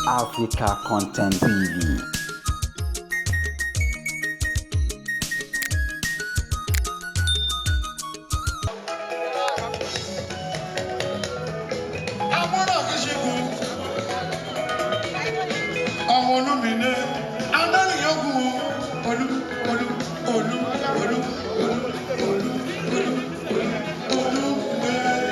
Africa Content TV. Amúnà kì í ṣe kú. Ọmọ olúmine, adánìyànkù olú olú olú olú olú olú olú olú olú.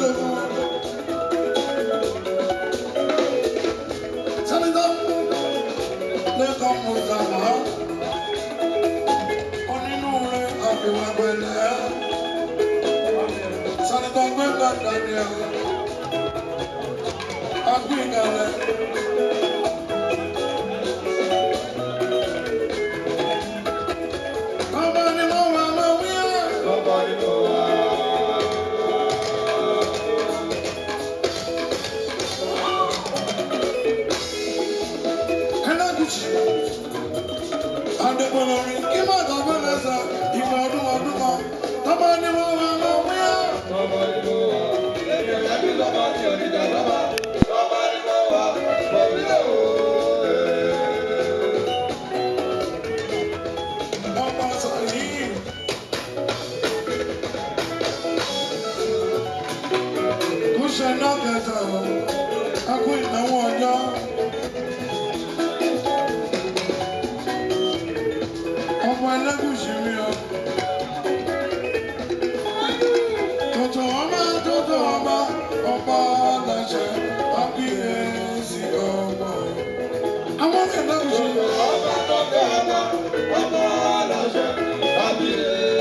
tó kú. Sẹ́nitọ́ Lẹ́kọ̀ọ́ Mùsàlá, onínúure àbíwá pẹ̀lẹ́. Sẹ́nitọ́ Gbẹ́ngà Daniel, agbóyinkalẹ̀. Ọba ni mo wà mọ̀ wí ẹ́. Ọba ni mo wà. Ẹlẹ́gùsì, Adébọ̀lọ́rin, kí má dàgbà lẹ́sà, ìgbà ọdún ọdún kan, tọ́ba ni mo wà mọ̀ wí ẹ́. Ọba ni mo wà. Èmi ò yàgbé lọ́ba tí ò ní jà lọ́ba. Ọba ni mo wà. Mo fi lè wò ó. Ọba sàyìn. Kó ṣe náà kẹta o, a kú ìnáwó ọjọ́. Ọmọ Ẹlẹ́gùsì mi o. Tuntun ọba tuntun ọba ọba aláṣẹ àbíyèsí ọba. Àwọn Ẹlẹ́gùsì. Ọba tó fẹ́ ọba, ọba aláṣẹ, kábíyèsí.